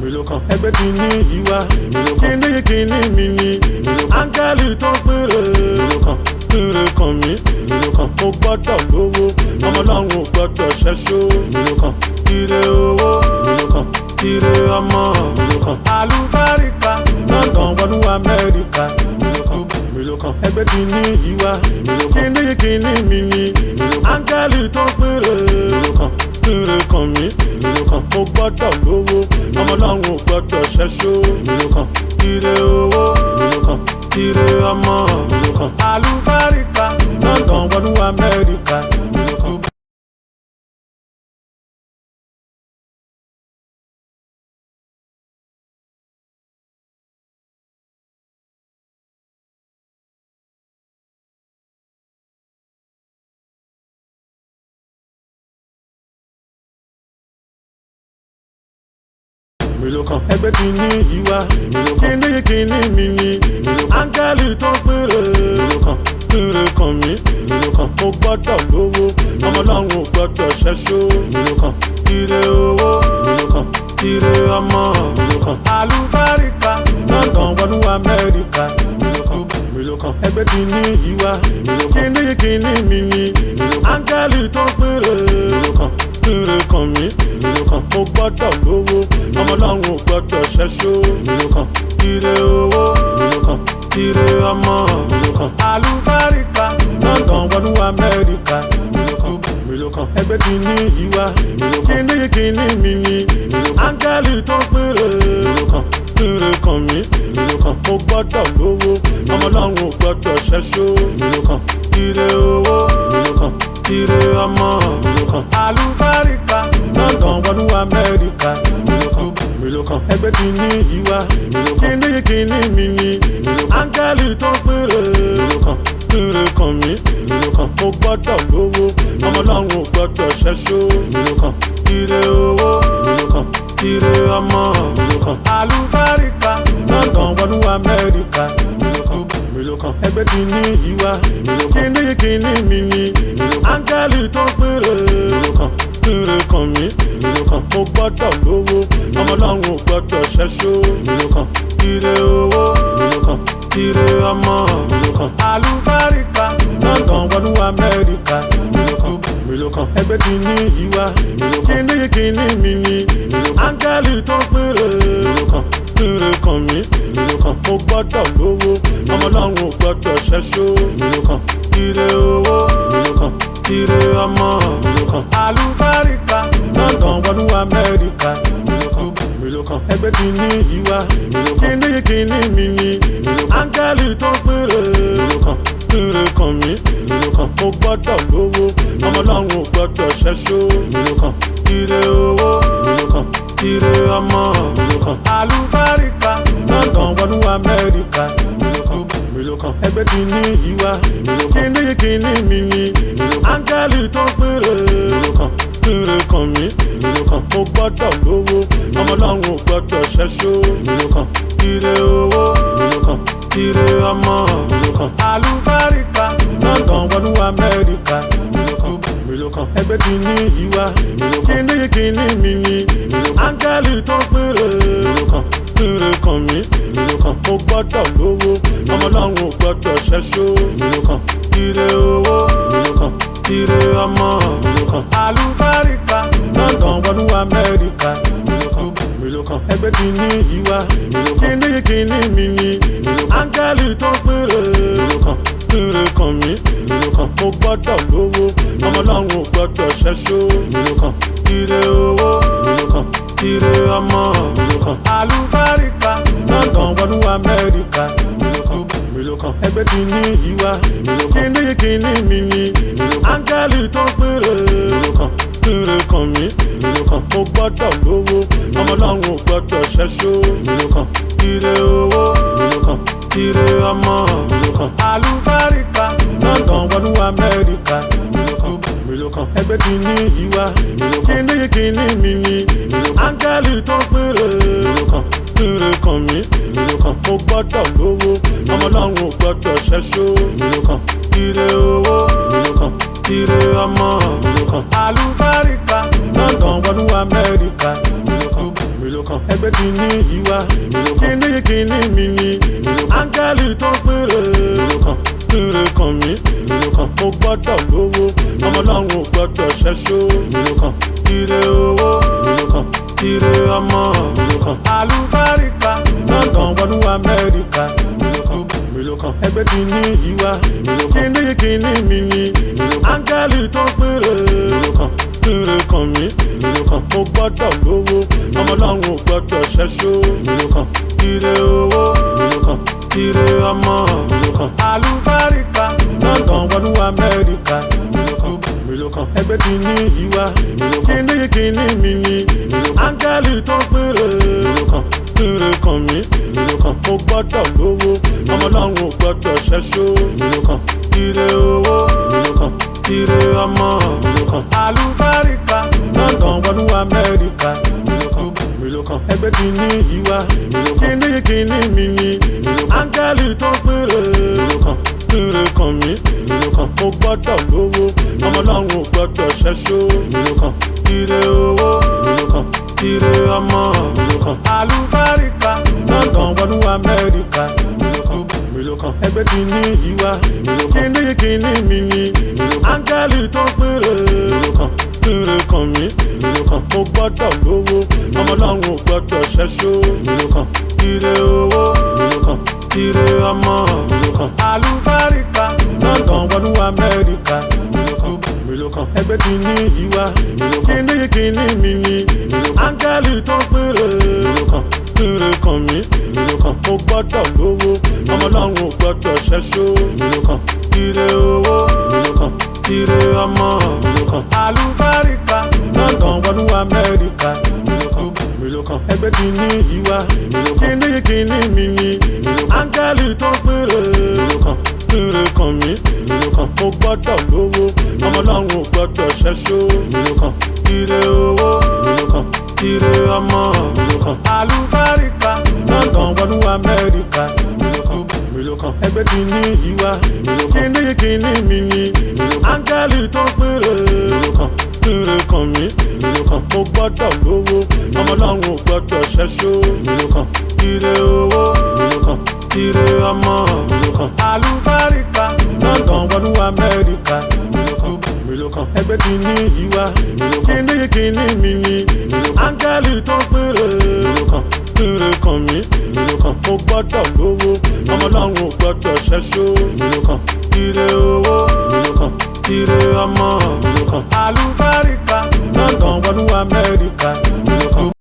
Èmi ló kàn. Ẹgbẹ́ kìíní yìí wá. Èmi ló kàn. Kìíní kìíní mi ni. Èmi ló kàn. Áńgẹ́lì tó ń pèrè. Èmi ló kàn. Pèrè kàn mí. Èmi ló kàn. Mo gbọ́dọ̀ lówó. Ọmọ Ọlọ́run ò gbọ́dọ̀ ṣẹ́ṣó. Èmi ló kàn. Ire owó. Èmi ló kàn. Ire ọmọ. Èmi ló kàn. Àlùbáríkà. London wọnú Amẹ́ríkà. Èmi ló kàn. Èmi ló kàn. Ẹgbẹ́ kìíní yìí wá. Èmi ló kàn. Kìíní kìíní mi ni. Èmi ló kàn. Áńgẹ́lì tó ń pèrè. Èmi ló kàn. Pèrè kàn mí. Èmi ló kàn. Mo gbọ́dọ̀ lówó. Ọmọ Ọlọ́run ò gbọ́dọ̀ ṣẹ́ṣó. Èmi ló kàn. Ire owó. Èmi ló kàn. Ire ọmọ. Èmi ló kàn. Àlùbáríkà. London wọnú Amẹ́ríkà. Èmi ló kàn. Èmi ló kàn. Ẹgbẹ́ kìíní yìí wá. Èmi ló kàn. Kìíní kìíní mi ni. Èmi ló kàn. Áńgẹ́lì tó ń pèrè. Èmi ló kàn. Pèrè kàn mí. Èmi ló kàn. Mo gbọ́dọ̀ lówó. Ọmọ Ọlọ́run ò gbọ́dọ̀ ṣẹ́ṣó. Èmi ló kàn. Ire owó. Èmi ló kàn. Ire ọmọ. Èmi ló kàn. Àlùbáríkà. London wọnú Amẹ́ríkà. Èmi ló kàn. Èmi ló kàn. Ẹgbẹ́ kìíní yìí wá. Èmi ló kàn. Kìíní kìíní mi ni. Èmi ló kàn. Áńgẹ́lì tó ń pèrè. Èmi ló kàn. Pèrè kàn mí. Èmi ló kàn. Mo gbọ́dọ̀ lówó. Ọmọ Ọlọ́run ò gbọ́dọ̀ ṣẹ́ṣó. Èmi ló kàn. Ire owó. Èmi ló kàn. Ire ọmọ. Èmi ló kàn. Àlùbáríkà. London wọnú Amẹ́ríkà. Èmi ló kàn. Èmi ló kàn. Ẹgbẹ́ kìíní yìí wá. Èmi ló kàn. Kìíní kìíní mi ni. Èmi ló kàn. Áńgẹ́lì tó ń pèrè. Èmi ló kàn. Pèrè kàn mí. Èmi ló kàn. Mo gbọ́dọ̀ lówó. Ọmọ Ọlọ́run ò gbọ́dọ̀ ṣẹ́ṣó. Èmi ló kàn. Ire owó. Èmi ló kàn. Ire ọmọ. Èmi ló kàn. Àlùbáríkà. London wọnú Amẹ́ríkà. Èmi ló kàn. Èmi ló kàn. Ẹgbẹ́ kìíní yìí wá. Èmi ló kàn. Kìíní kìíní mi ni. Èmi ló kàn. Áńgẹ́lì tó ń pèrè. Èmi ló kàn. Pèrè kàn mí. Èmi ló kàn. Mo gbọ́dọ̀ lówó. Ọmọ Ọlọ́run ò gbọ́dọ̀ ṣẹ́ṣó. Èmi ló kàn. Ire owó. Èmi ló kàn. Ire ọmọ. Èmi ló kàn. Àlùbáríkà. London wọnú Amẹ́ríkà. Èmi ló kàn. Èmi ló kàn. Ẹgbẹ́ kìíní yìí wá. Èmi ló kàn. Kìíní kìíní mi ni. Èmi ló kàn. Áńgẹ́lì tó ń pèrè. Èmi ló kàn. Pèrè kàn mí. Èmi ló kàn. Mo gbọ́dọ̀ lówó. Ọmọ Ọlọ́run ò gbọ́dọ̀ ṣẹ́ṣó. Èmi ló kàn. Ire owó. Èmi ló kàn. Ire ọmọ. Èmi ló kàn. Àlùbáríkà. London wọnú Amẹ́ríkà. Èmi ló kàn. Èmi ló kàn. Ẹgbẹ́ kìíní yìí wá. Èmi ló kàn. Kìíní kìíní mi ni. Èmi ló kàn. Áńgẹ́lì tó ń pèrè. Èmi ló kàn. Pèrè kàn mí. Èmi ló kàn. Mo gbọ́dọ̀ lówó. Ọmọ Ọlọ́run ò gbọ́dọ̀ ṣẹ́ṣó. Èmi ló kàn. Ire owó. Èmi ló kàn. Ire ọmọ. Èmi ló kàn. Àlùbáríkà. London wọnú Amẹ́ríkà. Èmi ló kàn. Èmi ló kàn. Ẹgbẹ́ kìíní yìí wá. Èmi ló kàn. Kìíní kìíní mi ni. Èmi ló kàn. Áńgẹ́lì tó ń pèrè. Èmi ló kàn. Pèrè kàn mí. Èmi ló kàn. Mo gbọ́dọ̀ lówó. Ọmọ Ọlọ́run ò gbọ́dọ̀ ṣẹ́ṣó. Èmi ló kàn. Ire owó. Èmi ló kàn. Ire ọmọ. Èmi ló kàn. Àlùbáríkà. London wọnú Amẹ́ríkà. Èmi ló kàn. Èmi ló kàn. Ẹgbẹ́ kìíní yìí wá. Èmi ló kàn. Kìíní kìíní mi ni. Èmi ló kàn. Áńgẹ́lì tó ń pèrè. Èmi ló kàn. Pèrè kàn mí. Èmi ló kàn. Mo gbọ́dọ̀ lówó. Ọmọ Ọlọ́run ò gbọ́dọ̀ ṣẹ́ṣó. Èmi ló kàn. Ire owó. Èmi ló kàn. Ire ọmọ. Èmi ló kàn. Àlùbáríkà. London wọnú Amẹ́ríkà. Èmi ló kàn. Èmi ló kàn. Ẹgbẹ́ kìíní yìí wá. Èmi ló kàn. Kìíní kìíní mi ni. Èmi ló kàn. Áńgẹ́lì tó ń pèrè. Èmi ló kàn. Pèrè kàn mí. Èmi ló kàn. Mo gbọ́dọ̀ lówó. Ọmọ Ọlọ́run ò gbọ́dọ̀ ṣẹ́ṣó. Èmi ló kàn. Ire owó. Èmi ló kàn. Ire ọmọ. Èmi ló kàn. Àlùbáríkà. London wọnú Amẹ́ríkà. Èmi ló kàn. Èmi ló kàn. Ẹgbẹ́ kìíní yìí wá. Èmi ló kàn. Kìíní kìíní mi ni. Èmi ló kàn. Áńgẹ́lì tó ń pèrè. Èmi ló kàn. Pèrè kàn mí. Èmi ló kàn. Mo gbọ́dọ̀ lówó. Ọmọ Ọlọ́run ò gbọ́dọ̀ ṣẹ́ṣó. Èmi ló kàn. Ire owó. Èmi ló kàn. Ire ọmọ. Èmi ló kàn. Àlùbáríkà. London wọnú Amẹ́ríkà. Èmi ló kàn. Èmi ló kàn. Ẹgbẹ́ kìíní yìí wá. Èmi ló kàn. Kìíní kìíní mi ni. Èmi ló kàn. Áńgẹ́lì tó ń pèrè. Èmi ló kàn. Pèrè kàn mí. Èmi ló kàn. Mo gbọ́dọ̀ lówó. Ọmọ Ọlọ́run ò gbọ́dọ̀ ṣẹ́ṣó. Èmi ló kàn. Ire owó. Èmi ló kàn. Ire ọmọ. Èmi ló kàn. Àlùbáríkà. London wọnú Amẹ́ríkà. Èmi ló kàn. Èmi ló kàn. Ẹgbẹ́ kìíní yìí wá. Èmi ló kàn. Kìíní kìíní mi ni. Èmi ló kàn. Áńgẹ́lì tó ń pèrè. Èmi ló kàn. Pèrè kàn mí. Èmi ló kàn. Mo gbọ́dọ̀ lówó. Ọmọ Ọlọ́run ò gbọ́dọ̀ ṣẹ́ṣó. Èmi ló kàn. Ire owó. Èmi ló kàn. Ire ọmọ. Èmi ló kàn. Àlùbáríkà. London wọnú Amẹ́ríkà. Èmi ló kàn. Èmi ló kàn. Ẹgbẹ́ Ẹgbẹ́ kìíní yìí wá, kìíní kìíní mi ni. Áńgẹ́lì tó péré péré kan mi, mo gbọ́dọ̀ lówó, ọmọ ọlọ́run ò gbọ́dọ̀ ṣẹ́ṣó. Ire owó, ire ọmọ, àlùbáríkà, London wọnú Amẹ́ríkà. Ẹgbẹ́ kìíní yìí wá, kìíní kìíní mi ni. Áńgẹ́lì tó péré péré kan mi, mo gbọ́dọ̀ lówó, ọmọ ọlọ́run ò gbọ́dọ̀ ṣẹ́ṣó. Ire owó, ire ọmọ, àlùbáríkà, London wọnú Amẹ́ríkà. Ẹgbẹ́ kìíní yìí wá, kìíní kìíní mi ni. Áńgẹ́lì tó péré péré kan mi, mo gbọ́dọ̀ lówó, ọmọ ọlọ́run ò gbọ́dọ̀ ṣẹ́ṣó. Ire owó, ire ọmọ, àlùbáríkà, London wọnú Amẹ́ríkà. Ẹgbẹ́ kìíní yìí wá, kìíní kìíní mi ni. Áńgẹ́lì tó péré péré kan mi, mo gbọ́dọ̀ lówó, ọmọ ọlọ́run ò gbọ́dọ̀ ṣẹ́ṣó. Ire owó, ire ọmọ, àlùbáríkà, London wọnú Amẹ́ríkà. Ẹgbẹ́ kìíní yìí wá, kìíní kìíní mi ni. Áńgẹ́lì tó péré péré kan mi, mo gbọ́dọ̀ lówó, ọmọ ọlọ́run ò gbọ́dọ̀ ṣẹ́ṣó. Ire owó, ire ọmọ, àlùbáríkà, London wọnú Amẹ́ríkà. Ẹgbẹ́ kìíní yìí wá, kìíní kìíní mi ni. Áńgẹ́lì tó péré péré kan mi, mo gbọ́dọ̀ lówó, ọmọ ọlọ́run ò gbọ́dọ̀ ṣẹ́ṣó. Ire owó, ire ọmọ, àlùbáríkà, London wọnú Amẹ́ríkà. Ẹgbẹ́ kìíní yìí wá, kìíní kìíní mi ni. Áńgẹ́lì tó péré péré kan mi, mo gbọ́dọ̀ lówó, ọmọ ọlọ́run ò gbọ́dọ̀ ṣẹ́ṣó. Ire owó, ire ọmọ, àlùbáríkà, London wọnú Amẹ́ríkà. Ẹgbẹ́ kìíní yìí wá, kìíní kìíní mi ni. Áńgẹ́lì tó péré péré kan mi, mo gbọ́dọ̀ lówó, ọmọ ọlọ́run ò gbọ́dọ̀ ṣẹ́ṣó. Ire owó, ire ọmọ, àlùbáríkà, London wọnú Amẹ́ríkà. Ẹgbẹ́ kìíní yìí wá, kìíní kìíní mi ni. Áńgẹ́lì tó péré péré kan mi, mo gbọ́dọ̀ lówó, ọmọ ọlọ́run ò gbọ́dọ̀ ṣẹ́ṣó.